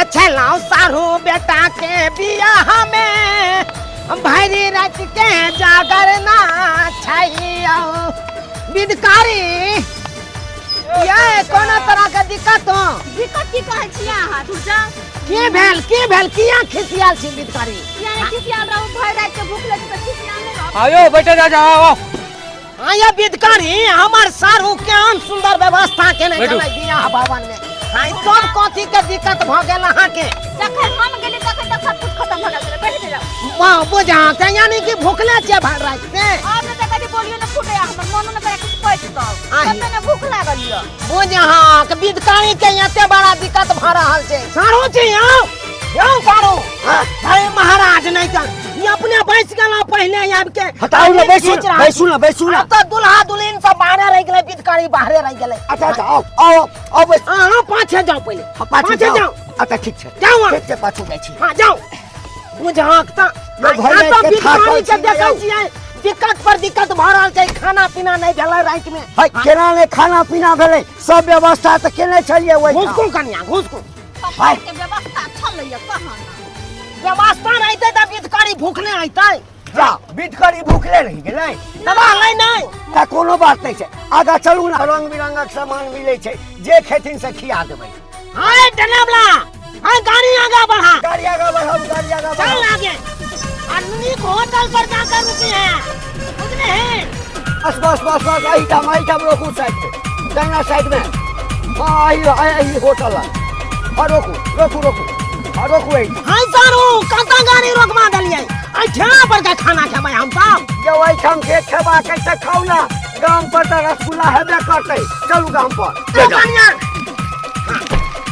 छलहुँ साढ़ू बेटा के बियाह में, भरि राति के जागरना छैयौ। विधकारी ये कोनो तरह के दिक्कत हो? दिक्कत की कहै छी अहाँ? तू जा। की भेल, की भेल, किया खिसियाल छी विधकारी? किया नहि खिसियाल रहू? भरि राति के भूख लगै तऽ खिसियाल नहि रहब? आयो बैठे जा, जाओ आओ। आया विधकारी, हमर सारू केहन सुंदर व्यवस्था केने बैठू। छलै बियाह भवन में, आइ सब कथी के दिक्कत भऽ गेल अहाँके? जखन हम गेली तखन तक सब कुछ खत्म भऽ गेल छलै। बैठ जाउ। वाह, बुझा के यानी कि भूखले छियै भरि राति से? आब ने तऽ कथी बोलियो ने फूटे, हमर मनो ने करे किछु पचतौ। आहि। कते ने भूख लागल यऽ। बुझ अहाँ के विधकारी के एते बड़ा दिक्कत भऽ रहल छै। सारू जी आउ, यौ सारू। अरे महाराज, नहीं तऽ ई अपने बैस गेला पहले आबि के। हटाउ ने, बैसू। खींच रहल। बैसू ने, बैसू ने। आब तऽ दुल्हा दुल्हिन सब बाहरे रहि गेलै, विधकारी बाहरे रहि गेलै। अच्छा अच्छा, आउ आउ आउ, बैस। अहाँ पाछे जाउ पहिले। हाँ, पाछू पाछे जाउ। जाउ। अच्छा ठीक छै। जाउ अहाँ। ठीक छै, पाछू जाइ छी। हाँ जाउ। बुझाक तऽ यौ, भरि आ तऽ राति के विधकारी थाकल के छी ने देखै यौ। छियै, दिक्कत पर दिक्कत भऽ रहल छै, खाना पीना नहि भेलै राति मे। है, केना नहि खाना पीना भेलै? सब व्यवस्था तऽ केने छलियै ओहिठाम। घुसकू कनिया, घुसकू। पप्पा के व्यवस्था छलैया कहाँ? व्यवस्था रहतै तऽ विधकारी भूखले अयतै? जा, विधकरी भूखले रहि गेलै। तबाह लै नहि तऽ कोनो बात नहि छै, आगाँ चलू ने, रंग बिरंगक सामान मिलै छै, जे खेथिन से खिया देबै। हाय डनावला, हाय, गाड़ी आगा बढ़ा। गाड़ी आगाँ बढ़ाउ, गाड़ी आगाँ चल बढ़ाउ। आगे आ नीक होटल पर जाकर रुकी है, बुझले हैं? बस बस बस बस, एहिठाम एहिठाम रोकू, साइड में, दाहिना साइड में। हाँ, एहि एहि होटल लग। हाँ, रोकू रोकू रोकू, हाँ, रोकू एहिठाम। हाय सारू, कतऽ गाड़ी रोकवा देलियै? आइ ठेला पर के खाना खेबै हम सब। यौ, एहिठाम जे खेबाक अछि से खाउ ने, गाम पर तऽ रसगुल्ला हेबे करतै। चलू गाम पर। चलो कनिया।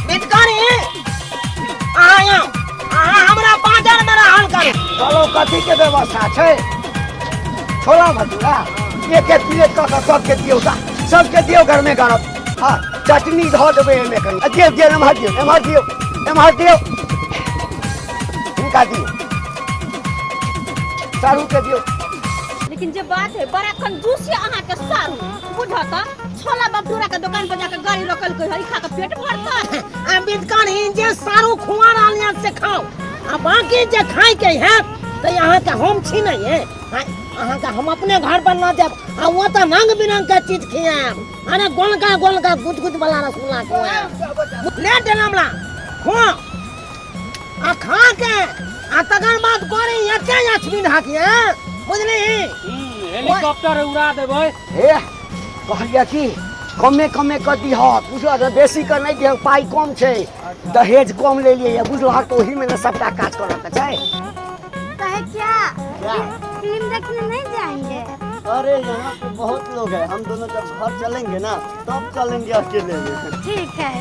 बिटकारी, अहाँ आउ, अहाँ हमरा बाजार में रहल करू। चलो, कथी के व्यवस्था छै? छोला भटूरा एक एक प्लेट कऽ कऽ सबके दियौ, ता सबके दियौ गरमे गरम। हाँ, चटनी धऽ देबै एहिमे कनि। आ, दियौ दियौ, एम्हर दियौ, एम्हर दियौ, एम्हर दियौ। हिनका दियौ, सारू के दियौ। लेकिन जे बात है, बड़ा कंजूस है अहाँ के सारू। बुझत छोला भटूरा के दुकान पर जाके गाड़ी रोकल है, ई खा के पेट भरता। आ बिटकारी, जे सारू खुआ रहल यऽ से खाउ, आ बाकी जे खाय के हैत तऽ अहाँके हम छी नहीं है, अहाँके हम अपने घर पर लऽ जायब आ ओ तऽ रंग बिरंग के चीज खियाएब। अरे गोलका गोलका गुज गुज वाला रसगुल्ला खुआएब। ले डेलमला खुआ आ खा के आ तकर बाद गोरी एते अछबिन हाकिए, बुझली? हेलीकॉप्टर उड़ा देबै। हे, कहलियै कि कमे कमे कऽ दिहऽ, बुझलह ने? बेसी कऽ नहि दिहऽ, पाइ कम छै, दहेज कम ले लियै, बुझलह? तऽ ओहीमे ने सबटा काज करऽ के छै। कहे क्या, फिल्म देखने नहीं जाएंगे? अरे, यहाँ पे बहुत लोग हैं, हम दोनों जब घर चलेंगे ना तब चलेंगे अकेले में। ठीक है।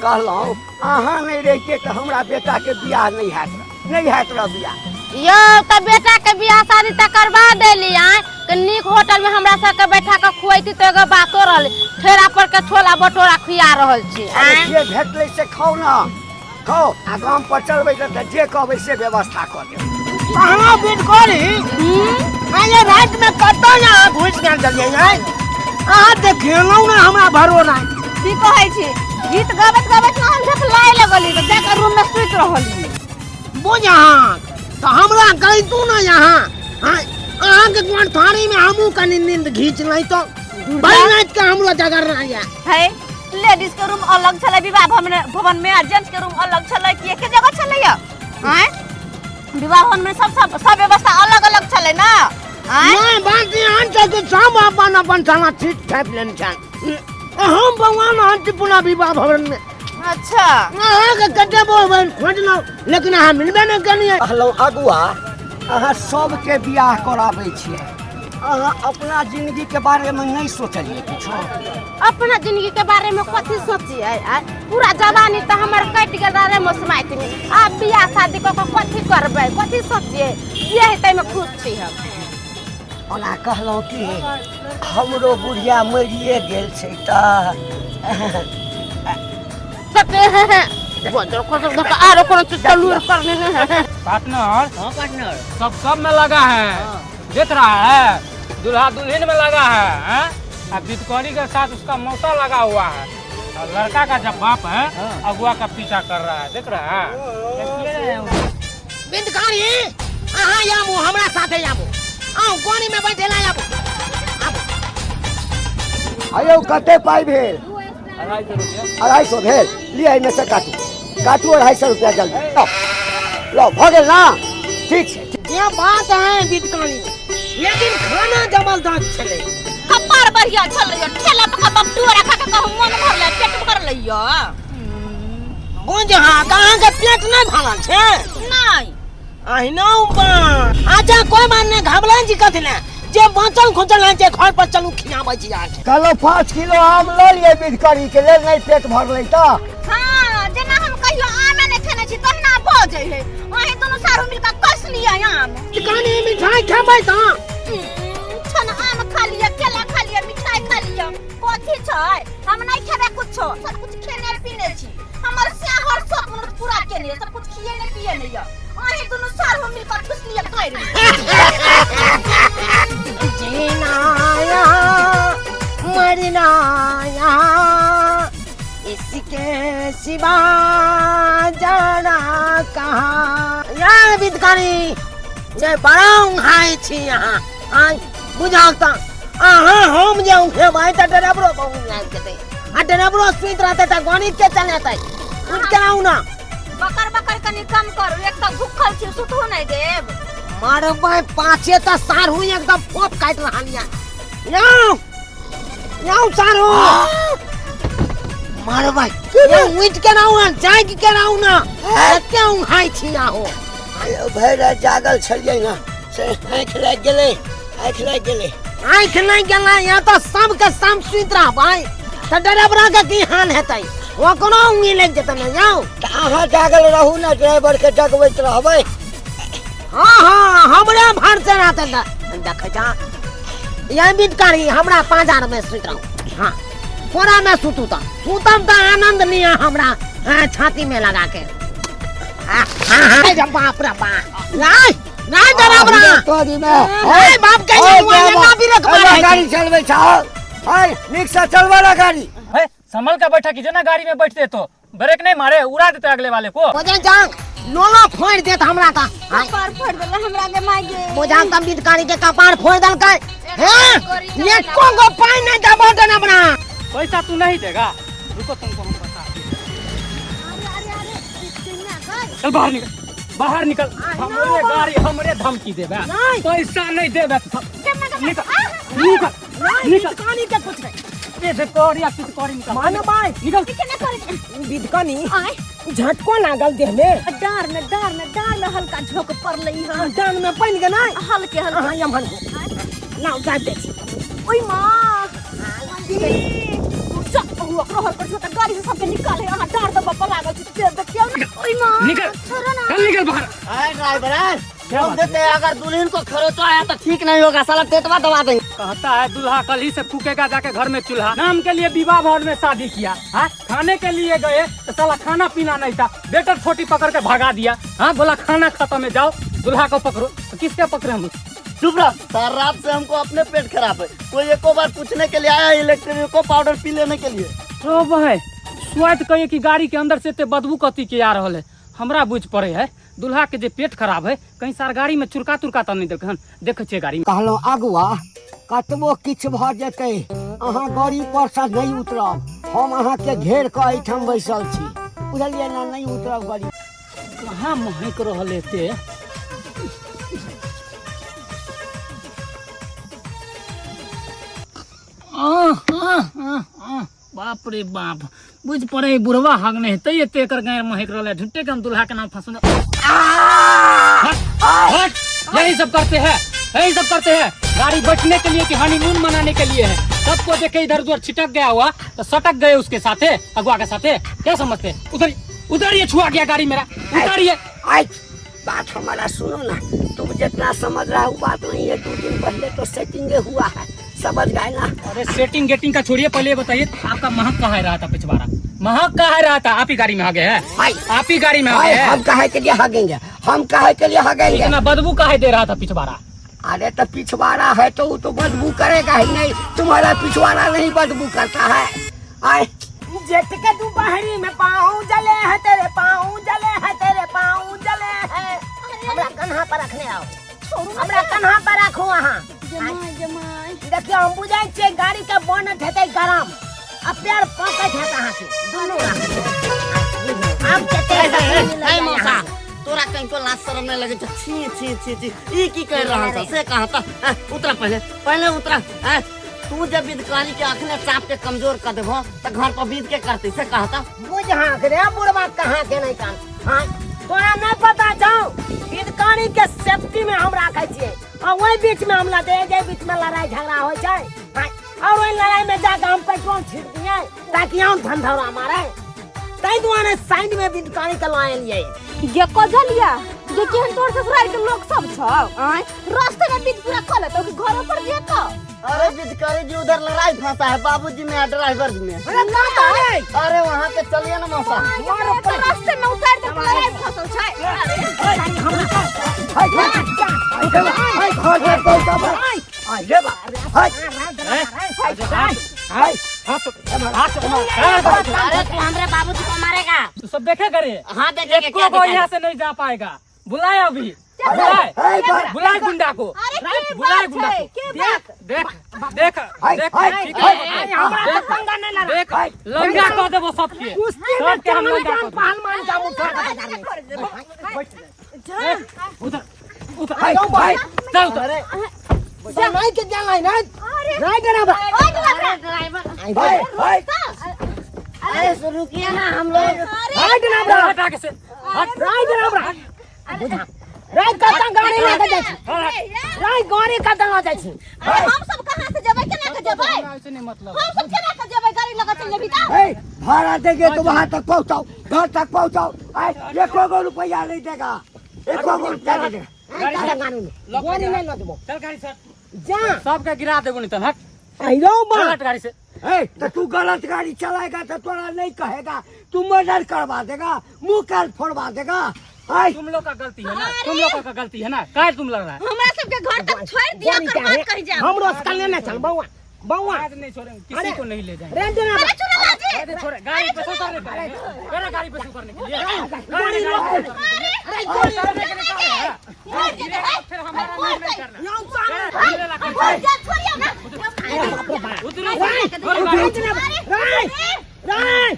कहलहुँ, अहाँ नहि रहिते तऽ हमरा बेटाके बियाह नहि हैत रह, नहि हैत रह बियाह। यौ, तऽ बेटा के बियाह शादी तऽ करवा देली आय कि नीक होटल में हमरा सबके बैठा के खुएती तऽ एगो बातो रहल, ठेला पर के छोला भटूरा खुआ रहल छी। अरे, आँय? जे भेटलै से खाउ ने, खाउ आ गाम पर चलबै तऽ जे कहबै से व्यवस्था कऽ देब। कहलहुँ बिटकोरी, आइ राति में कतऽ अहाँ घुसि गेल छलियै? आइ अहाँ देखेलहुँ ने हमरा भरो राति। की कहै छी, गीत गाबैत गाबैत ना हम झपलाए लगली तऽ जाके रूम में सुति रहली। बुझ अहाँ तऽ हमरा कहितू ने यहाँ। आँय, अहाँके गोरथारी में हमहूँ कनि नींद घीच लै तऽ भरि राति के हमरो जगरना यऽ। है, लेडीज के रूम अलग छलै विवाह भवन भवन में आ जेंट्स के रूम अलग छलै कि एके जगह छलै या? आँय, विवाह भवन में सब सब सब व्यवस्था अलग अलग छलै ना? आँय? नहि, बात एहन छै कि सब अपन अपन साला ठीक ठाक लेने छै। हम भगवान अहाँ छी पुनः विवाह भवन में। अच्छा। अहाँके कते बहन खोजलहुँ, लेकिन अहाँ मिलबे नहि केलियै। कहलहुँ अगुआ, अहाँ सबके बियाह कराबै छियै, अहाँ अपना जिंदगी के बारे में नहीं सोचलियै किछो? अपना जिंदगी के बारे में कथी सोचिए आय? पूरा जवानी तऽ हमर कटि गेल रहे मौसमाइत में, आब बियाह शादी कऽ कऽ कथी करबै, कथी सोचिए? जे हेतै में खुश छी हम। ओना कहलहुँ कि हमरो बुढ़िया मरिए गेल छै तऽ आरो कोनो चीज के लूर करने नहीं है। पार्टनर। हाँ पार्टनर। सब सब में लगा है, देख रहा है, दूल्हा दुल्हन में लगा है, हैं? आ बिटकॉइन के साथ उसका मौसा लगा हुआ है। और लड़का का जब बाप है अगुआ का पीछा कर रहा है, देख रहा है। बिंदकारी अहाँ आबू, हमरा साथे आबू, आउ गोनी में बैठे ला आबू। आयौ कते पाइ भेल? 250 रुपया। 250 भेल। लिअ एहिमे से काटू काटू 250 रुपया जल्दी। लो लो भऽ गेल ना? ठीक छै। ये बात है बिदकानी, लेकिन खाना जबरदस्त छलै। कपार बढ़िया छलै, ठेला पका बमटुआ खा के कहूँ मन भरलै, पेट भरलै। बुझ हाँ, अहाँके पेट नहि भरल छै? नहीं। अहिना बा अच्छा कोई बात नहीं, घबराइ छी कथी ले, जे बचल खुचल है जे घर पर चलू खियाबै छी अहाँके। कहलहुँ 5 किलो आम लऽ लिअ बिधकरी के लेल, नहि पेट भरलै तऽ। हाँ, जेना हम कहियो आमे नहि खेने छी तहिना भऽ जाइ है। अहीं दुनू सारू मिलके कस लिअ आम। कनी मिठाई खेबै तऽ? छन आम खा लिअ, केला खा लिअ, मिठाई खा लिअ, कथी छै? हम नहि खेबै कुछो, सब कुछ खेने पीने छी। हमर स्याहर सब पूरा केने, सब कुछ खिए ने पिए ने यऽ। अहीं दुनू सारू मिलके ठुस लिअ गाड़ि। जीना मरना इसके सिवा जाना कहाँ। यार बिदकारी जे बड़ा उहाय छी अहाँ, आइ बुझाउ तऽ अहाँ हम जे उठेबै तऽ ड्राइवरो बहुत आबि जेतै, आ ड्राइवरो सुति रहतै तऽ गणित के चलेतै। उठि के आउ ना। बकर बकर कनी कम करू, एक तऽ भूखल छी, सुतहो नहि देब। मारबै पाँचे तऽ सारू एकदम फोप काटि रहल यऽ। यौ यौ सारू मारबै, यौ उठि के आउ ना, जागि के आउ ना, कते उहाय छी अहाँ। आयौ भरि राति जागल छलियै ने, से आँखि लागि गेलै, आँखि लागि गेलै। आँखि लागि गेलै? यहाँ तऽ सबके सब सुति रहबै तऽ ड्राइवरा के की हाल हेतै, ओकरो उंगी लागि जेतै ने। यौ तऽ अहाँ जागल रहू ने, ड्राइवर के जगबैत रहबै। हाँ हाँ, हमरे भरसे रहतै। देखै छह यही बिटकारी, हमरा पाँजार में सुति रहू। हाँ कोरा में सुतू तऽ सुतब तऽ आनंद लिअ हमरा, हाँ, छाती में लगा के। हाँ हाँ हाँ, बाप रे बाप, नहीं नहीं ड्राइवरा तोरी में नहीं बाप के ना भी रखवा अरे गाड़ी चलबै छह, हाय नीक से चलबै ना गाड़ी। है संभल के बैठा कीजिए ना, गाड़ी में बैठते तो ब्रेक नहीं मारे उड़ा देते अगले वाले को। बोझा जांग लोला फोड़ देत हमरा का। कपार फोड़ देला हमरा के मागे। बोझा तब बिदकारी के कपार फोड़ देलकै। हैं एको गो पाई नहीं दबो देना अपना। पैसा तू नहीं देगा, रुको तुमको हम बता। चल बाहर निकल, बाहर निकल, हमरे गाड़ी हमरे धमकी देबे, पैसा नहीं देबे। निकल निकल निकल। बिदकानी के कुछ नहीं ए देखोरिया कितकोरी निकल। मानो भाई निकल। बिदकानी झटको लागल देह में, डार में डार में डार में हल्का झोंक पड़लै हन। डार में पानि के नहीं हल्के हल्के। अहाँ यमहन लाउ दाबि दै छी। ओय माँ ओकरो हर पर छोटा गाड़ी से सबके निकाले, अहाँ डार दबा पर लागल छी देखियौ ना। ओय माँ निकल छोड़ो ना। चल निकल बाहर। अरे ड्राइवर हम देते हैं, अगर दुल्हन को खरोचा आया तो ठीक नहीं होगा, साला पेटवा दबा देंगे। कहता है दूल्हा कल ही से फूकेगा जाके घर में चूल्हा। नाम के लिए विवाह भवन में शादी किया, हाँ खाने के लिए गए तो साला खाना पीना नहीं था, बेटर छोटी पकड़ के भगा दिया। हाँ बोला खाना खत्म है जाओ दूल्हा को पकड़ो, तो किसके पकड़े हम? चुप रह, सार रात से हमको अपने पेट खराब है, कोई एको बार पूछने के लिए आया इलेक्ट्रिक को पाउडर पी लेने के लिए। तो भाई स्वाद कहिए कि गाड़ी के अंदर से एते बदबू कथी के आ रहल है, हमरा बुझ पड़े है दूल्हा के जे पेट खराब है, कहीं सार गाड़ी में चुरका तुरका तो नहीं देख देखे छियै गाड़ी में। कहलहुँ अगुआ कतबो किछु भऽ जेतै अहाँ गाड़ी पर से नहीं उतरब, हम अहाँके घेर कऽ एहिठाम बैसल छी, बुझलियै ना? नहीं उतरब गाड़ी। कहाँ महक रहल एते? आह, आह, आह, आह, बाप रे बाप, बुझ पड़े बुढ़वा हग नहीं हेतै एते एकर गैर महक रहल है, झूठे के हम दूल्हा के नाम फंसने। हट, यही सब करते हैं, यही सब करते हैं। गाड़ी बैठने के लिए कि हनीमून मनाने के लिए है? सबको देखे इधर उधर छिटक गया हुआ तो सटक गए उसके साथे, अगुआ के साथे। क्या समझते हैं? उधर उधर ये छुआ गया गाड़ी मेरा, उधर ये। आई बात हमारा सुनो ना, तुम जितना समझ रहा हो बात नहीं है, 2 दिन पहले तो सेटिंग हुआ है, समझ गए ना? अरे सेटिंग गेटिंग का छोड़िए, पहले ये बताइए आपका महक कहाँ रहा था पिछवाड़ा? महक कहाँ रहा था? आप ही गाड़ी में आ गए हैं, आप ही गाड़ी में आ गए हैं। हम काहे के लिए हगेंगे, हम काहे के लिए हगेंगे? इतना बदबू काहे दे रहा था पिछवाड़ा? अरे तो पिछवाड़ा है तो वो तो बदबू करेगा ही नहीं, तुम्हारा पिछवाड़ा नहीं बदबू करता है। आए जेठ के दुपहरी में पाँव जले है तेरे, पाँव जले है तेरे, पाँव जले है। हमरा कन्हा पर रखने आओ, हमरा कन्हा पर राखू अहाँ। जमाई जमाई। देखियौ, हम बुझै छियै गाड़ी के बोनट हेतै गरम आ पैर पकैत हैत अहाँके दुनू। आब कते ए मौसा, तोरा कहीं लाज शरम नहीं लगे छै? छी छी छी छी, ई की कर रहल छ से कहा त? उतरा पहले, पहले उतरा। तू जब विधकारी के अखने चाप के कमजोर कर देबो त घर पर बीत के करते से कहा त? बुझा रे बुढ़वा, कहाँ के नहीं काम। हाँ, तोरा नहीं पता छौ, विधकारी के सेफ्टी में हम राखै छियै आ ओहि बीच में हम लदे जे बीच में लड़ाई झगड़ा होइ छै। हाँ, और ओहि लड़ाई में जाके हम पेट्रोल छीट दिए ताकि हम धंधौरा मारे, ताहि दुआरे साइड में विधकारी के लऽ एलियै। गे कजलिया गे, केहन तोर ससुराल के लोग सब छौ? आय, रास्ते में बीच पूरा कऽ लेतौ कि घरो पर जेतौ? अरे विधकारी जी, उधर लड़ाई फंसा है बाबूजी में और ड्राइवर जी में। अरे कहाँ रे? अरे वहाँ पे चलिए ना मौसा। तो रास्ते में उतार दे, लड़ाई फसल छै। अरे हाय हाय घर तक पहुंचाबो। आय रे बा, हाय हाय हाय। अरे तू हमरे बाबूजी को मारेगा? तू सब देखे करे। हाँ, देखेंगे। एको को यहाँ से नहीं जा पाएगा। बुलाए अभी, बुलाए। हाय बा। बुलाए गुंडा को। अरे के बुलाए बात गुंडा छै? को। के देख देख देख हाय, देख, हाय, ठीक हाय, है, हमरा देख, तो पंगा नहीं लड़ा। देख, लंगा कह देबो सबके। कुश्ती में सबके हम लंगा जान कह देबो। पहलवान का मुठा के बजा रहे। देख, उधर उधर। हाय हाय। चल उधर। नहीं के जान नहीं नहीं डराबा। हाय हाय। अरे रुकिए ना हम लोग। हाय डराबा। हट आगे से हट। राय डराबा, बुझा राय कतऽ गाड़ी लऽ के जाइ छी? राय गाड़ी कतऽ लऽ जाइ छी? अरे हम सब कहाँ से जेबै? केना के जेबै? ऐसे नहीं मतलब। हम सब केना के जेबै? गाड़ी लगा चल जेबी त ए, भाड़ा देंगे तो वहाँ तक पहुँचाओ, घर तक पहुँचाओ। आय, एको गो रुपया नहीं देगा, एको गो रुपया नहीं देगा। गाड़ी गाड़ी में गाड़ी नहीं लऽ जेबो। चल गाड़ी से। जा। सबके गिरा देबो नहीं तन। हट। आइरो बा। चल हट गाड़ी से। ए, तो तू गलत गाड़ी चलाएगा तो तोरा नहीं कहेगा, तू मर्डर करवा देगा, मुंह कान फोड़वा देगा। आय। तुम लोग का गलती है ना, तुम लोग का गलती है ना, काहे तुम लड़ रहा है? हमरा सबके घर तक छोड़ दिया गाड़ी कर चाहे। बात कही जा। हमरो से कल ने चल बौआ बौआ। आज नहीं छोड़ेंगे किसी को, नहीं ले जाएंगे। रे डराबा। अरे चुना जी। अरे छोड़े, गाड़ी पे से उतरने के लिए, अरे गाड़ी पे से उतरने के लिए। गाड़ी रोक। अरे गोली उतरने के लिए कह रहे हैं। मर जेतै है। फिर हमारा नाम नहीं करना। यौ सामने। मर जा, छोड़ियो ना। उतरो। राय राय राय,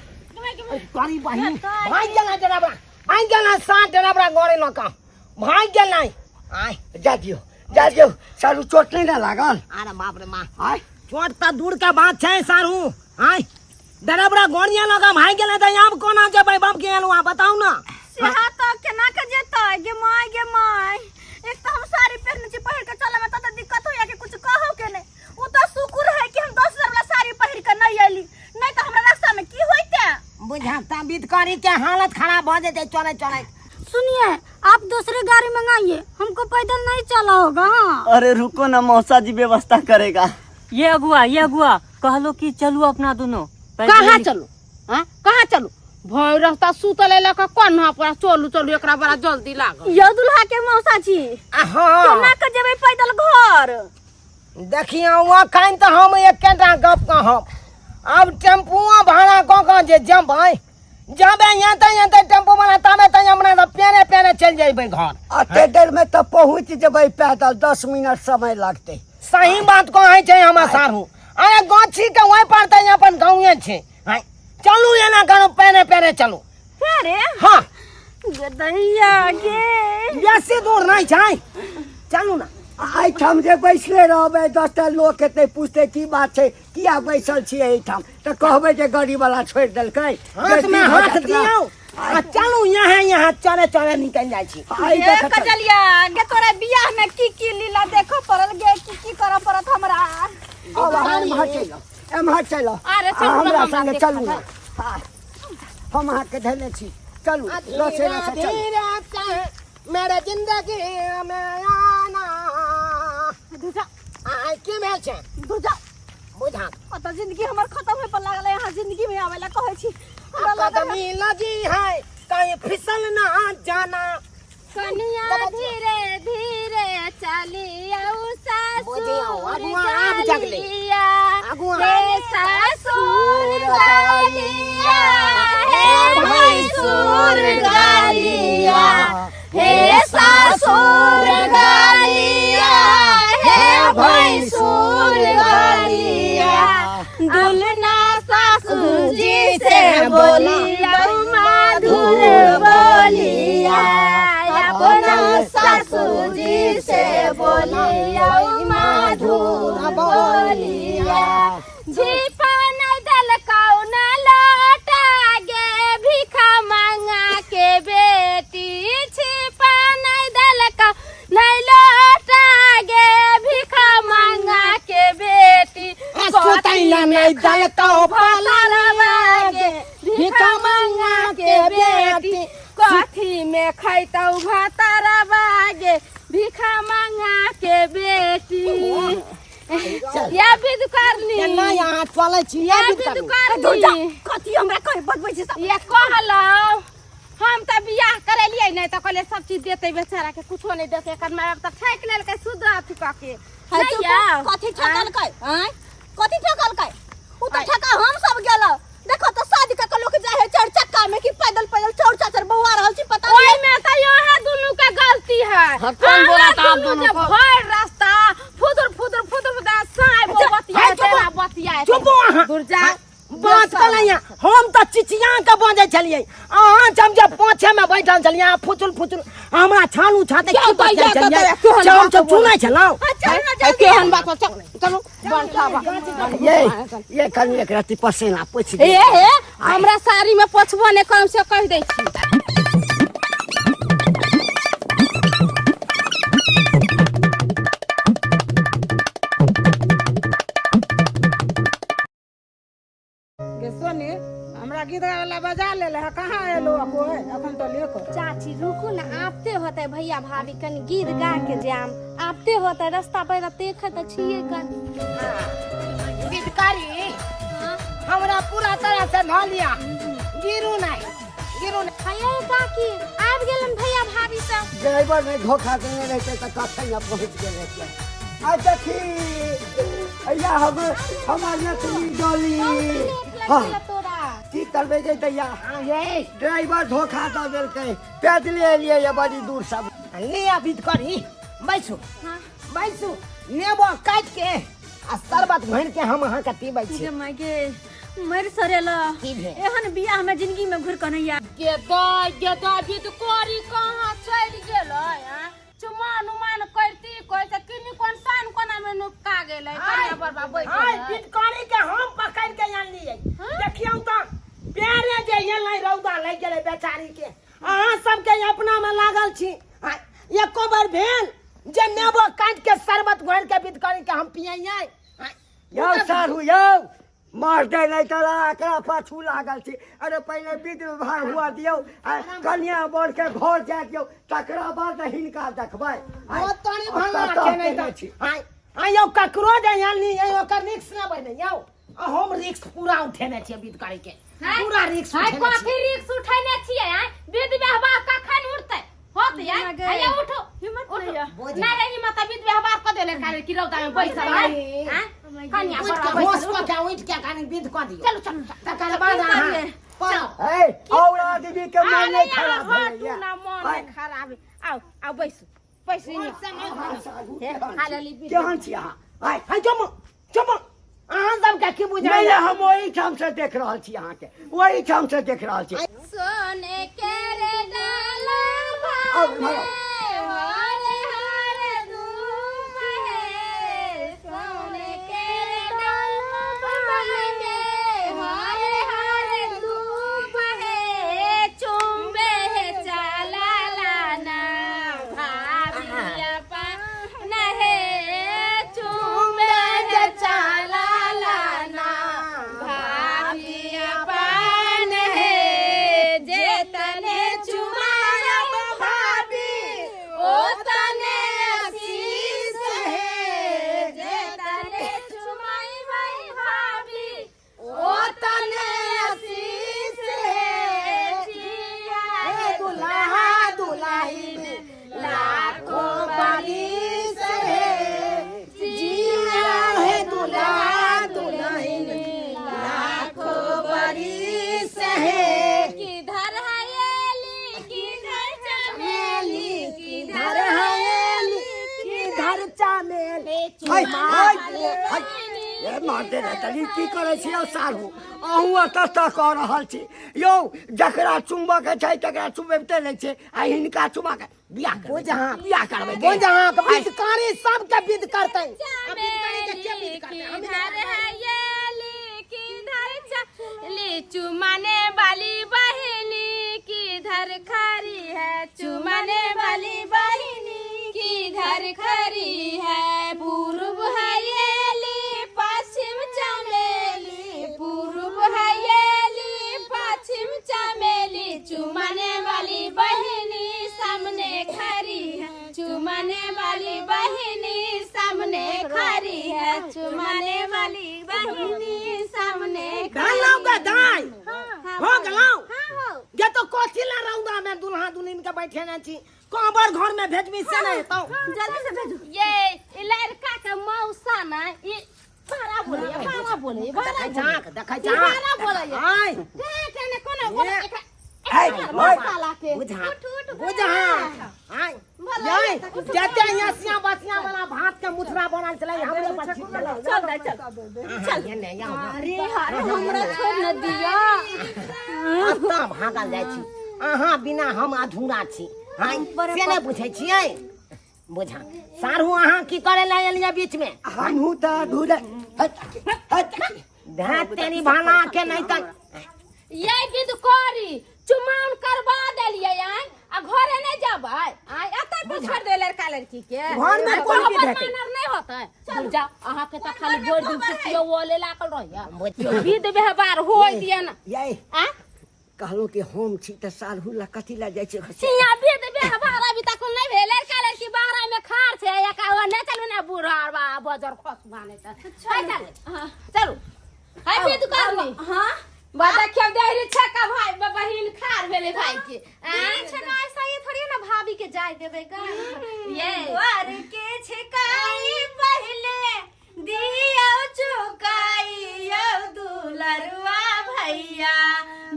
गाड़ी बहिन भाग गेल डराबा, भाग गेल सात डराबा गाड़ी लऽ कऽ भाग गेल। आय। जा दियो, जा दियो सारू, चोट नहीं ना लागल? अरे बाप रे माँ। आय। चोट तऽ दूर के बात छै सारू। आय, डराबरा गोड़िया लऽ कऽ भागि गेलै तऽ आब कोना जेबै बाप के एलुआ, बताउ ना। सेहा तऽ केना के जेतै? गे माय, गे माय, एक तऽ हम साड़ी पहिरने छी, पहिर के चले में तऽ दिक्कत होइया कि कुछ कहौ के नहि। उ तऽ शुक्र है कि हम 10,000 वाला साड़ी पहिर के नहि अयली, नहि तऽ हमरा रास्ता में की होइते। बुझा बिदकारी के हालत खराब भऽ जेतै चलै चलै। सुनिए, आप दूसरी गाड़ी मंगाइए, हमको पैदल नहीं चला होगा। हाँ। अरे रुको ना मौसा जी, व्यवस्था करेगा। ये अगुआ, ये अगुआ, कहलो कि चलू अपना दोनों। कहाँ चलू? हाँ, कहाँ चलू? भर रास्ता सुतल लऽ कऽ कोन्हा पर चलू चलू, एकरा बड़ा जल्दी लागल। यौ दुल्हा के मौसा जी, हाँ। केना के जेबै पैदल घर? देखियौ, अखन तऽ हम एकेटा गप कहब, आब टेम्पुआ भाड़ा कऽ कऽ जे जेबै जाबे एतै एतै टेम्पू वाला ताबे तऽ हमरा सब पेरे पेरे चलि जेबै घर। अते देर में तो पहुंच जेबै पैदल, 10 मिनट समय लगते। सही बात कहै छै हमर साढ़ू। अरे गाछी के ओहि पर तऽ अपन गाँवे छै। आँय, चलू एना करू, पेरे पेरे चलू। अरे हाँ। गदैया गे। बेसी दूर नहि छै, चलू ना। एहिठाम जे बैसले रहबै, 10टा लोक एतै, पुछतै की बात छै, किया बैसल छियै एहिठाम, तऽ कहबै जे गाड़ी वाला छोड़ि देलकै। हाथ में हाथ दियौ आ चलू, यहाँ यहाँ चले चले निकलि जाइ छी। आइ गे देखत। कजलिया गे, तोरा बियाह में की की लीला देखऽ पड़ल गे, की की करऽ पड़त हमरा। आब अहाँ एम्हर चलि आउ, एम्हर चलि आउ। अरे चलू अहाँ ना, हमरा हमरा संगे देखा चलू ना। हाँ, हम अहाँके धयने छी, चलू रसे रसे चलू। धीरे से मेरे जिंदगी में आना। आइ की भेल छै? दुजा। बुझा। ओतऽ जिंदगी हमर खत्म होय पर लागल है, यहाँ जिंदगी में आवे ला कहै छी। हमरा लागल कदमी लगी है कहीं फिसल ना जाना। कनिया, धीरे धीरे चलियौ सासुर। बुझियौ, अगुआ आब जगलै। गालिया, अगुआ। हे ससुर गालिया, हे भैंसुर गालिया, हे ससुर गालिया, हे भैंसुर गालिया, दुलना सासू जी से बोलिया मधुर बोलिया, अपना सासू जी से बोलिया मधुर बोलिया, झिपा नहीं दलकौ न लोटा गे भिखा मांगा के बेटी, छिपा नहीं दलकौ नहीं लोटा गे भिखा मांगा के बेटी, सुतैला नहीं दलकौ भलरवा गे भिखा मांगा के बेटी, कथी में खैतौ भतरवा गे भिखा मांगा के बेटी। या विध करनी, केना यहाँ चलै छी या या विध विध करनी। कथी हमरा कहे बतबै छी सब? ये कहलहुँ हम तऽ बियाह करेलियै नहि तऽ कहलियै सब चीज देतै, बेचारा के कुछो नहि देलकै, एकर माय बाप तऽ ठकि लेलकै शुद्ध अथी कऽ के। है नहि चुप, यौ? कथी ठकलकै? आँय, कथी ठकलकै? उ तऽ ठका हम सब गेलौ। देखो तऽ शादी कऽ के लोक जाइ है चारि चक्का में कि पैदल पैदल चौर चाचर बौआ रहल छी, पता नहीं। ओहिमे तऽ यहाँ दुनू के गलती है। हाँ, कौन बोला था आप दुनू दोनों जे को? भरि रास्ता फुदुर फुदुर फुदुर फुदुर साँय बौ बतियाए चुप। तेना बतियाए। चुप अहाँ। दुर्जा बात कलैया, हम तऽ चिचिया के बजै छलियै, अहाँ जब जब पाछे में बैठल छलियै, अहाँ फुचुल फुचुल हमरा छालू छाते की क्यों बजै बजै छलियै? कतऽ? केहन हम बात सब सुनै छलहुँ। चल ना जल्दी। केहन बात चल चलू बनठाबा। ये कनि एक रत्ती पसेना पोछि ए हे, हमरा साड़ी में पोछबो नहि करम से कहि दै छी। गे सोनी, हमरा गीत गाबै बजा लेले है, कहाँ एलो कोई अखन तो लेकर? चाची रुकू ना, आबते होते भैया भाभी, कनि गीत गा के जाम, आबते होते रास्ता पर देखे तऽ छियै कनि। विधकारी हमरा पूरा तरह से धऽ लिया, गिरू नहीं, गिरू नहीं। हे काकी, आबि गेलन भैया भाभी सब। ड्राइवर नहीं धोखा देने रहते तऽ कखन न पहुँच गेल रहितियै। आ देखी अइया हम हमार नतनी डोली। हाँ, तोरा की करबै जे दैया, ड्राइवर धोखा दऽ देलकै, पैदले एलियै ये बड़ी दूर सब। लिया विधकारी, बैसू बैसू, नेबो काटि के आ शरबत घोरि के हम अहाँके पीबै छी। गे मरि सरेल, की भेल? एहन बियाह में जिंदगी में घुर कऽ नहीं आयब। गे दाइ, गे दाइ, विधकारी कहाँ चलि गेलै? आँ? चुमान उमान करती कोइ तऽ किनी कोन सान कोना में नुका गेलै? कनिया बरबा बैठ आइ गेलै। विधकारी के हम पकड़ के आनलियै, देखियौ तऽ प्यारे जे एलै रौदा लागि गेलै बेचारी के। अहाँ सबके अपना में लागल छी, आइ एको बेर भेल जे नेबो काटि के शरबत घोरि के विधकारी के हम पियैयै? यौ साढ़ू यौ, मार दे नहीं तोरा एकरा पाछू लागल छी। अरे पहिले विध व्यवहार हुआ दियौ आ कन्या बर के घर जाय दियौ, तकरा बाद हिनका देखबै। ओ तोरी भंगा कतऽ के नहीं केने तऽ छी? आइ आइ यौ, ककरो जे आनली ओकर रिक्स नहि बने यौ, आ हम रिक्स पूरा उठेने छियै, विधकारी के पूरा रिक्स हाय, उठेने कथी छियै। रिक्स उठेने छियै? आँय, विध व्यवहार कखन उठतै होत? यार आया उठो, हिम्मत उठो। नहीं है। ना रे हिम्मत, विध व्यवहार कऽ देले काहे कि रौदा में बैसल है? आँय, कनिया उठि बरबा के बैसल, होश उठो। कऽ के उठि के कनि विध कऽ दियौ, चलू चलू चलू। तकर बाद अहाँ पड़ब। ए और आदमी के मन अरे नहीं यहाँ खराब हटू भेलैया। ना, मन नहीं खराब है। आउ आउ, बैसू बैसू इन्हीं। साढ़ू, हे, केहन खा छी? लेली विध। केहन छी अहाँ? आइ हाय चुप चुप, अहाँ सबके की नहीं बुझाइए? हम ओहिठाम से देख रहल छी अहाँके, ओहिठाम से देख रहल छी। सोने के रे डाला आउ, भावे, इम्हर आउ। हरे हरे धूप है, सोने के रे डाला भावे, हरे हरे धूप है, चुम्बे है चला लाना भाभी अपन है, चुम्बे है चला लाना भाभी अपन है, जे तने चुमारब भाभी हाय हाय हाय ए मारते ने तनी की करै छी यौ साढ़ू अहूँ एतऽ तऽ कऽ रहल छी यौ जकरा चुमबऽ के छै तकरा चुमेबते नहि छै आ हिनका चुमा के बियाह करबै बुझ अहाँ बियाह करबै बुझ अहाँ के विधकारी सबके विध करतै आ विधकारी के के विध करतै हम किधर है ये ली किधर चली चुमाने वाली बहिनी किधर खरी है चुमाने वाली बहिनी किधर खरी है पूर्व है ये ली पश्चिम चमेली पूर्व है ये ली पश्चिम चमेली चुमाने वाली बहिनी सामने खरी है चुमाने वाली बहिनी सामने खरी है चुमाने वाली बहिनी सामने भेलौ गे दाइ हो गेलौ हाँ हो गे तो कथी ला रौदा में दुल्हा दुल्हिन के बैठेने छी कोबर घर में भेजबी से नहीं हेतौ जल्दी से भेजू ये ई लड़का के मौसा ना ई बड़ा बोले बड़ा बोले बड़ा देखै झाँक देखै ई झाँक बड़ा बोले आय देख ने कोनो कोनो ये। एकरा हाय हाय मसाला के बुझा उठ, उठ, बुझा आय याय जते यसिया बसिया वाला भात के मुथरा बनल छलै हमरे पर छिट गेलै चल दाइ चल चल ये ने आउ अरे अरे हमरा छोड़ न दिया कतऽ भागल जाइ छी अहाँ बिना हम अधूरा छी आय से नहि बुझै छियै बुझा सारू अहाँ की करे ला एलियै बीच में हमहूँ तऽ अधूरे हट हट धात तेरी भाला के नहीं तऽ ये विधकारी चुमाउन करवा देलियै आय आ घरे नहीं जेबै आय एतै पर छोड़ दे लड़का लड़की के घर में कोन विध हेतै? मानर नहीं होतै चल जाओ अहाँ के तऽ खाली भरि दिन खुशियो ओले लागल रहैया विध व्यवहार होय दिया ना ये आ कहलहुँ कि हम छी तऽ साढ़ू लए कथी लए जाइ छी सिया विध व्यवहार अभी तक नहीं भेल लड़का लड़की बाहर में खार छै एका ओ नहीं चलू ना बूढ़ा बा बजर खसुआ नहीं तऽ चल चलू हाय विध करनी हाँ बा देखियौ देहरी छक्का भाई बहिन खार भेलै भाई के देरी छका ऐसा ये थोड़ी ना भाभी के जाय देबै गा ये द्वार के छिकाई पहले दियो चुकाई यौ दुलरुआ भैया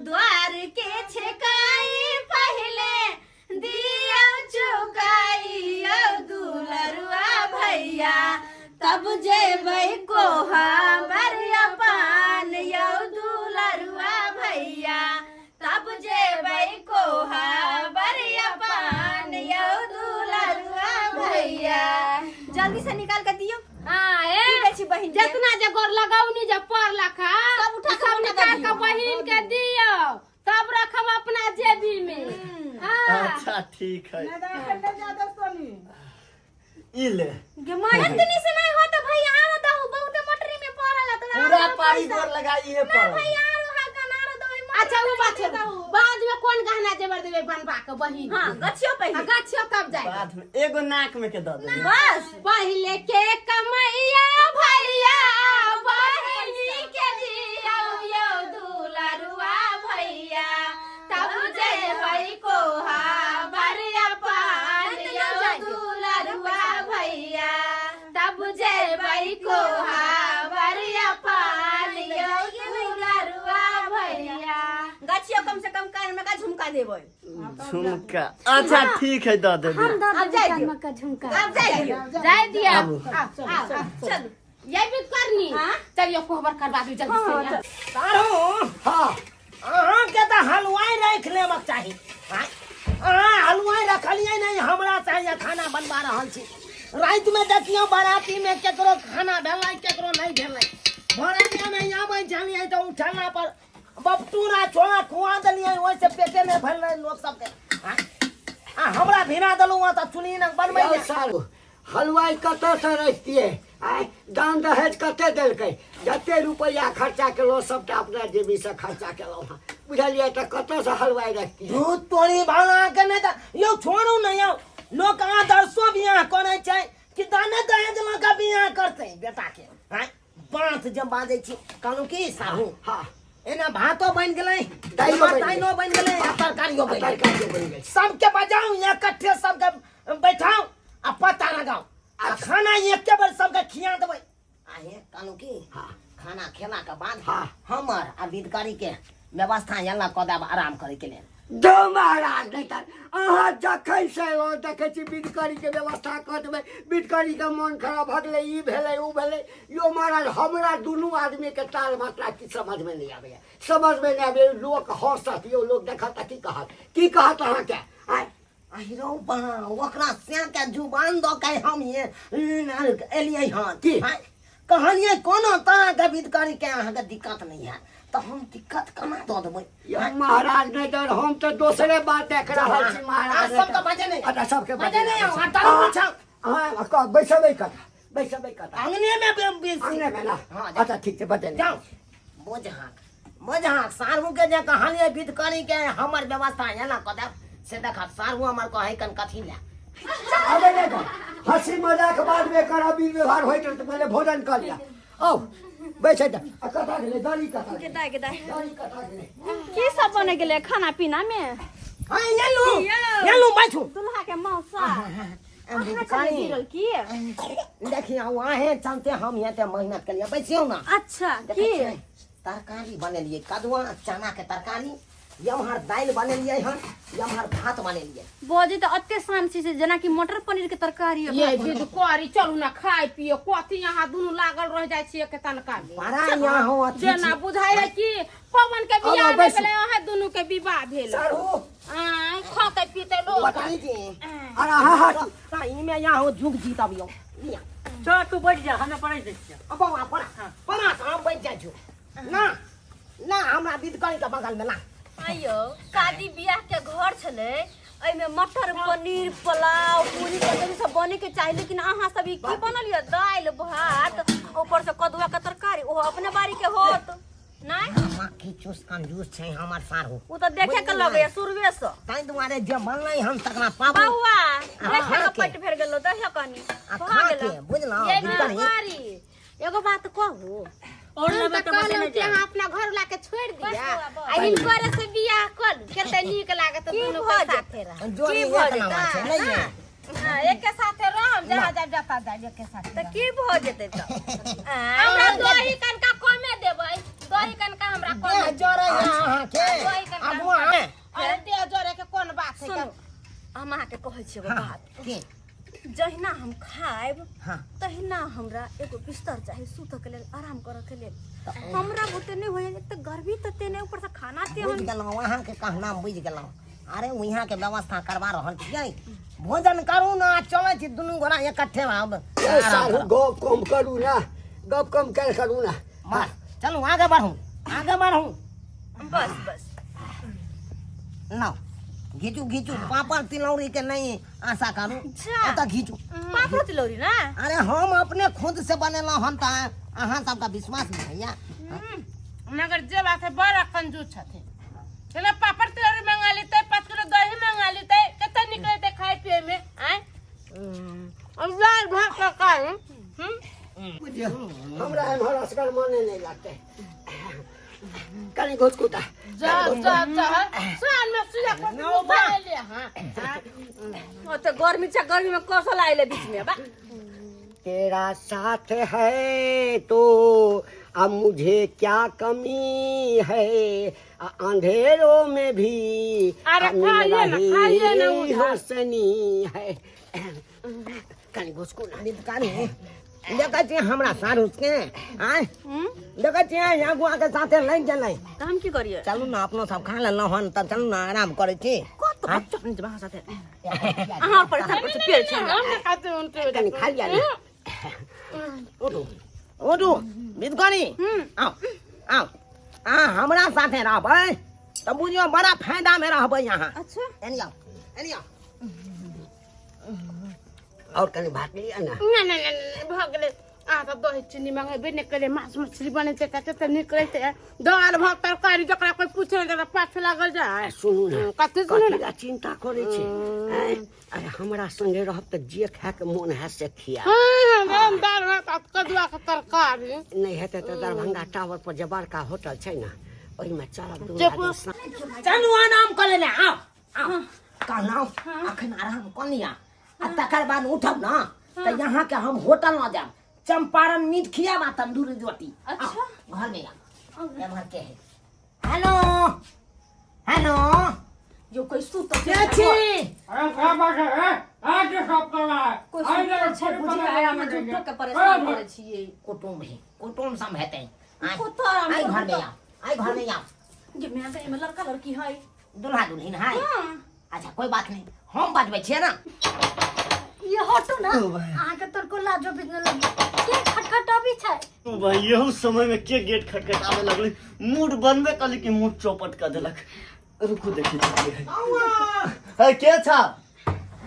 द्वार के छिकाई पहले दियो चुकाई यौ दुलरुआ भैया तब जेबै कोहबर अपन यौ दुलरुआ भैया तब जेबै कोहबर अपन यौ दुलरुआ भैया जल्दी से निकाल के दियो हाँ ए की दै छी बहिन के? जितना जे गोर लगौनी जे पड़लक हा सब उठा के सब उठा के निकाल के दियौ। बहिन के दियौ तब रखब अपना जेबी में हाँ अच्छा ठीक है नहीं तो एखन नहि जा दे सोनी ई ले गे माय इतनी से नहीं होता भैया आरो दहु बहुत मटरी में पड़ल है तोरा पूरा आरो पारी पैसा। गोर लगाई है ना पर भैया आरो हल्का ना आरो दहु मटरी अच्छा वो बात में छै दहु। बाद में कौन गहना जेवर देबै बनवा के बहिन हाँ गछियो आ पहिले गछियो तब जाए बाद में एगो नाक में के दऽ देबै बस पहिले के कमैया भैया बहिनी के दियौ यौ दुलरुआ भैया तब जेबै कोहाबर अपन यौ दुलरुआ भैया तब जेबै कोहाबर अपन यौ दुलरुआ भैया गछियो कम से कम कान में का झुमका देबै झुमका अच्छा ठीक है दऽ देबै हम दऽ अब देबै जाय कान दियौ। में का झुमका अब जाय दियौ जाय दिया आबू। चलू ये भी करनी चलियो कोहबर करवा दू जल्दी से सारू हाँ अहाँके तऽ हलवाइ राखि लेबक चाही आँय? अहाँ हलवाइ रखलियै नहि हमरा चाहिए खाना बनबा रहल छी रातिमे देखियौ बरातीमे केकरो खाना भेलै केकरो नहि भेलै भोरनियामे आबै छलियै तऽ उठेला पर बपटूरा छोड़ा खुआ देलियै ओहिसँ पेटे नहि भरलै लोक सबके आँय? आ हमरा भिना देलहुँ हँ तऽ चुल्ही लग बनबै यौ सारू हलवाइ कतऽसँ रखतियै आँय दान दहेज कते देलकै जते रुपैआ खर्चा केलहुँ सबटा अपना जेबीसँ खर्चा केलहुँ हँ बुझलियै तऽ कतऽसँ हलवाइ रखतियै दूध तोरी भाला के नहि तऽ यौ छोड़ू ने यौ लोक आदर्शो बियाह करै छै कि दाने दहेज लऽ कऽ बियाह करतै बेटाके आँय बात जे बाजै छी कहलहुँ की साहू हाँ एना भातो बनि गेलै दालियो बनि गेलै। दालियो बनि गेलै आ तरकारियो बनि गेलै तरकारियो बनि गेल सबके बजाउ इकट्ठे सबके बैठाउ आ पता लगाउ आ खाना एके बेर सबके खिया देबै आ हे कहलहुँ की हाँ। खाना खेलाके बाद हाँ। हमर आ विधकरी के व्यवस्था एना कऽ देब आराम करैके लेल दो महाराज नहीं तर अहाँ जखन से एलहुँ देखै छी विधकरीके व्यवस्था कऽ देबै। विधकरीके मोन खराब भऽ गेलै, ई भेलै ओ भेलै। यो महाराज, हमरा दुनू आदमीके ताल मात्रा की समझमे नहि आबैए, समझमे नहि आबैए। लोक हँसत यौ, लोक देखत तऽ की कहत, की कहत अहाँके? आँय अहिरो बा, ओकरा के जुबान दऽ के हम ये एलियै हन। की? आँय, कहलियै कोनो तरह के विधकरी के अहाँके दिक्कत नहीं है तऽ हम दिक्कत केना दऽ देबै? यौ महाराज, नहि तर हम तऽ दोसरे बात देख रहल छी महाराज। सबके बजे नहि। अच्छा, सबके बजे नहि आउ, आ तारू पीछा। अहाँ बैसबै कतऽ, बैसबै कतऽ? अंगने में अंगने में ना? हाँ। अच्छा ठीक छै, बजे नहि। जाउ बोझ बोझ सारू के जे कहलियै विधकरी के हमर व्यवस्था एना कऽ देब से देखब सारू हमर कहै कन कथी लए आबै नहि कर, हंसी मजाक बाद में करब, विध व्यवहार होइत रहत, पहिले भोजन कऽ लिअ। आउ बैसै जा। आ कतऽ गेलै दरी, कतऽ गेलै? गेदाय गेदाय। दरी कतऽ गेलै? की सब बने गेलै खाना पीना में? हाँ, एलू एलू, बैठू। दुल्हा के मौसा अहाँ छलै गिरल की? देखियौ, अहें चलते हम एते मेहनत केलियै। बैसियौ ना। अच्छा। देखै की छियै, तरकारी बनेलियै, कदुआ चना के तरकारी, एम्हर दालि बनेलियै हन, एम्हर भात बनेलियै। बजे तऽ अते शान छै जेनाकि मटर पनीर के तरकारी। ये विधकरी, चलू ना खाय पिए। कथी यहाँ दुनू लागल रह जाइ छियै के तनका में? बड़ा यहाँ हो अथी जेना छी। बुझाइ है कि पवन के आब बियाह नहि बैसू। भेलै, अहाँ दुनू के विवाह भेल। सारू। आँय, खतै पीतै लोक। बताई जी। अरे हाँ हाँ। सही में यहाँ हो झुक जीतब यौ लिया। चल तू बैठ जा, हमे पढ़ै दै छियै। अब बौआ पड़ा पड़ा, हम बैठ जाइ छु ना ना, हमरा विधकरी के बगल में ना। आइयो शादी बियाह के घर छलै, एहिमे मटर पनीर पुलाव पूरी कचौड़ी सब बने के चाही, लेकिन अहाँ सब ई की बनल यऽ? दालि भात, ऊपर से कदुआ के तरकारी, ओहो अपने बाड़ी के होत नहि? मक्खी चूस कंजूस छै हमर सारू। ओ तऽ देखे के लगैया शुरुए से। ताहि दुआरे जे बनलै हन तकरा पाबू। बौआ देखे खा के के। पेट भरि गेलो, दहियो कनी आ भऽ खा के गेलो। बुझलहुँ ये विधकरी। विधकरी, एगो बात कहू? और हम लेबै तऽ तऽ बचे कहलहुँ नहि कि जाए। अहाँ अपना घर वाला के छोड़ि बस दिअ बौआ, बस। आ हिनकरे से बियाह कऽ लू, कते नीक लागत। की दुनू भऽ के जेतै? साथे रह। जोड़ी की भऽ एक नंबर छै जेतै? नहि ये? हाँ, एके साथे रहम, जहाँ जाब जता जाब एके साथे। तऽ की भऽ जेतै तऽ? आँय? हमरा दही कनका कमे देबै, दही कनका हमरा कमे। देह जरै है अहाँके। दही कनका। अगुआ है। अरे देह जरे के कोन बात है? सुनू, हम अहाँके कहै छी एगो बात। की? जहिना हम खायब हाँ। तहिना हमरा एगो बिस्तर चाही सुतऽ के लेल, आराम करऽ के लेल। हमरा बुते नहि होइए, एक तऽ गर्मी तते नहि, ऊपर से खाना बुझि तेहन। गेलहुँ, अहाँके कहना बुझि गेलहुँ। अरे यहाँ के व्यवस्था करवा रहल छियै, भोजन करू ना, चलै छी दुनू गोरा इकट्ठे आब। ए सारू, गप कम करू ना, गप कम कर करू ना। बस, चलू आगे बढ़ू, आगे बढ़ू। बस बस। लाओ घीचू घीचू, पापड़ तिलौरी के नहीं आशा करू। अच्छा। ओतऽ घीचू। पापड़ तिलौरी ना? अरे हम अपने खुद से बनेलहुँ हन तऽ अहाँ सबके विश्वास नहीं होइया। मगर जे बात है, बड़ा कंजूस छथिन। चलो पापड़ तिलौरी मंगा लेते, 5 किलो दही मंगा लेते, कते निकलते खाए पिए में। आय अब दाल भात तरकारी। बुझियौ, हमरा एम्हर असगर मने नहि लगतै, कनि घुसकुटा। जा जा जा, साल में सुइया पर उठा ले। हां। ओते गर्मी छै, गर्मी में कौशल आइले बीच में बा। तेरा साथ है तो अब मुझे क्या कमी है, आ अंधेरों में भी अरे आ मिल खाइए ना, खाइए ना रही उधर। रोशनी है। कनि घुसकू ना। विधकरी, देखै छियै हमरा सारू के? आँय, देखै छियै, अगुआ के साथे लागि गेलै। तऽ हम की करियै? चलू ने, अपनो सब खा लेलहुँ हन तऽ चलू ने, आराम करै छी। कत बच्चा अपने जमा साथे अहाँ और परेशान कर पेड़ छै। हम नहीं खाते उनके। कनि खा लिया ने। उठू उठू विधकरी, आउ आउ। आ हमरा साथे रहबै तऽ बुझियौ बड़ा फायदा में रहबै यहाँ। अच्छा। एनी आउ, एनी आउ। और कनि भात लिअ ना। ना ना ना ना, भऽ गेलै। अहाँ सब दही चीनी मंगेबे नहि केलियै, माछ मछली बनै छै कते तऽ नीक रहितै। दालि भात तरकारी जकरा कोइ पूछे नहि तकरा पाछू लागल जाय। सुनू ने। कथी सुनू ने? कथी लए चिंता करै छी? आँय? अरे हमरा संगे रहब तऽ जे खायके मोन हैत से खिया। हँ, हम दालि भात आ कदुआ के तरकारी। नहि हेतै तऽ दरभंगा टावर पर जे बड़का होटल छै ने, ओहिमे चलब दुनू जे आदमी चलू आराम कऽ लेने आउ आउ। कहलहुँ अखन आराम कऽ लिअ आ तकर बाद उठब ना तऽ यहाँ के हम होटल न जायब, चंपारण मीट खियाब आ तंदूरी रोटी। अच्छा। आउ, घर में आउ। एम्हर के है? Hello hello. जो कोई सुत के छी अरे क्या बात है ए? आज ये सब कर रहा है कोई आज सुतल छै बुझी आया में झूठो के परेशान करै छियै कुटुम्ब है कुटुम्ब सब हेतै आइ कुत्ता आराम आइ से घर में आओ आइ घर में आओ जे मैं एमे लड़का लड़की है दुल्हा दुल्हिन है हाँ अच्छा कोई बात नहीं हम बजबै छियै ना ये हटू ना अहाँके तोरको लाजो बिजने लगी के खटखट अबै छै भाई यहू समय में के गेट खटखटावे लगले मूड बनबे कली कि मूड चौपट कर देलक रुकू देखी छी के है के छा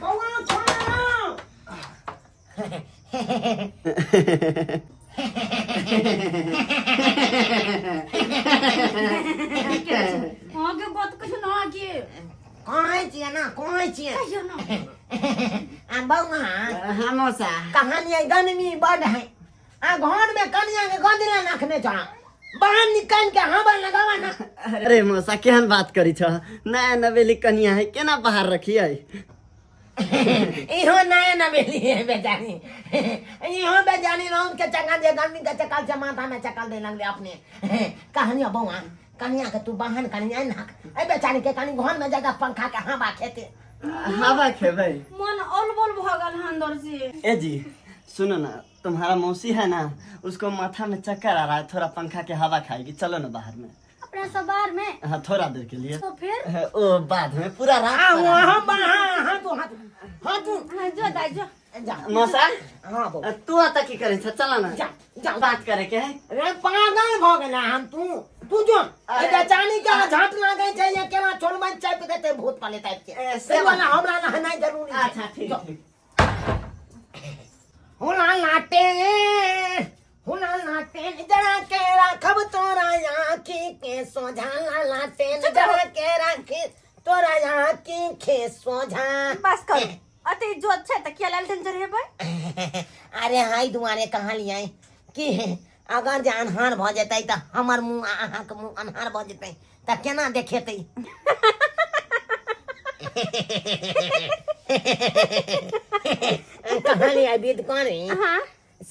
बौआ छोड़ो अहाँके बात कहियो ना आगे कहै छियै ना कहै छियै कहियो ना आ बौआ हाँ मौसा कहानी है गर्मी बड है आ घर में कनिया के गदला रखने छ बाहर निकाल के हवा लगावा ना अरे मौसा केहन बात करी छ नया नवेली कनिया है केना बाहर रखिए इहो नया नवेली है बेचारी इहो बेचारी रौद के चक्कर जे गर्मी के चक्कर से माथा में चक्कर दे लगले अपने कहानी बौआ कनिया के तू बाहन कनिया ना ए बेचारी के कनी घर में जगह पंखा के हवा खेते हवा खेबै मन औल बोल भऽ गेल हन अंदर से ए जी सुनो ना तुम्हारा मौसी है ना उसको माथा में चक्कर आ रहा है थोड़ा पंखा के हवा खाएगी चलो ना बाहर में अपना सब बाहर में हाँ थोड़ा देर के लिए तो फिर ओ बाद में पूरा रात हाँ वहाँ बाहर हाँ तू हाँ तू हाँ तू हाँ, जो दाइ जो जा मौसा हाँ बौ तू आता की करे छ चल ना जा जा बात करे के है रे पागल भ गेला हम तू तू जो ए बेचानी के झाट लागे छै ये केना छोड़बै चापि देतै भूत पाले टाइप के ए, से वाला हमरा नहनाइ जरूरी छै अच्छा ठीक ठीक हुला लाटे हुला लाटे जरा के राखब तोरा आँखी के सोझा लाटे जरा के राखी तोरा आँखी के सोझा बस करू अते जोत छै तऽ किया लालटेन जरेबै अरे हाय दुआरे कहाँ लियै कि अगर जे अन्हार भऽ जेतै तऽ हमर मुँह आ अहाँके मुँह अन्हार भऽ जेतै तऽ केना देखेतै कहलियै विध करी हाँ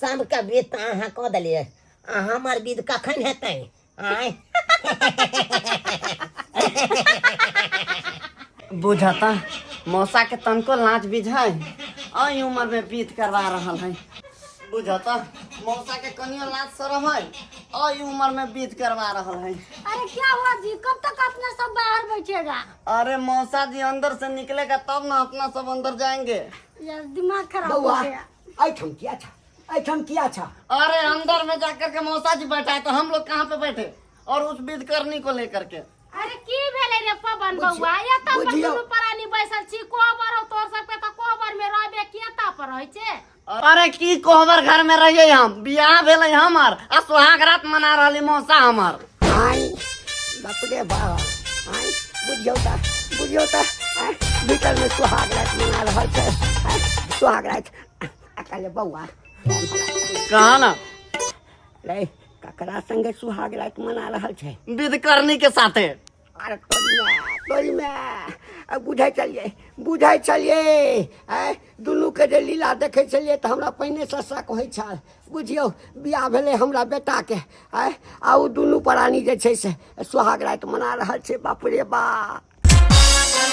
सबके विध तऽ अहाँ कऽ देलियै आ हमर विध कखन हेतै आँय बुझता मौसा के तनको लाज बीज है अई उम्र में बीत करवा रहल है बुझता मौसा के कनियो लाज शरम है अई उम्र में बीत करवा रहल है अरे क्या हुआ जी कब तक अपना सब बाहर बैठेगा अरे मौसा जी अंदर से निकलेगा तब ना अपना सब अंदर जाएंगे यार दिमाग खराब हो बौआ गया एहिठाम किया छ एहिठाम किया छ अरे अंदर में जाकर के मौसा जी बैठा है तो हम लोग कहाँ पे बैठे और उस विध करनी को लेकर के अरे की भेलै रे पवन बौआ एतऽ पर बुझियौ। दुनू प्राणी बैसल छी कोबर हौ तोर सबके तऽ कोबर में रहबे की एतऽ पर रहै छै अरे की कोहबर घर में रहिए हम बियाह भेलै हमर आ सुहाग रात मना रहली मौसा हमर आइ बाप रे बाप आइ बुझियौ तऽ बुझियौ तऽ आइ भीतर में सुहाग रात मना रहल छै आइ सुहाग रात आ कहले बौआ कहा ना रे ककरा संगे सुहाग रात मना रहल छै विधकर्णी के साथे अरे तोरी माय तोरी माय आ बुझै छलियै बुझै छलियै आँय दुनूके जे लीला देखै छलियै तऽ हमरा पहिनेसँ शक होइ छल बुझियौ बियाह भेलै हमरा बेटाके आँय आ ओ दुनू प्राणी जे छै से सुहाग राति मना रहल छै बाप रे बाप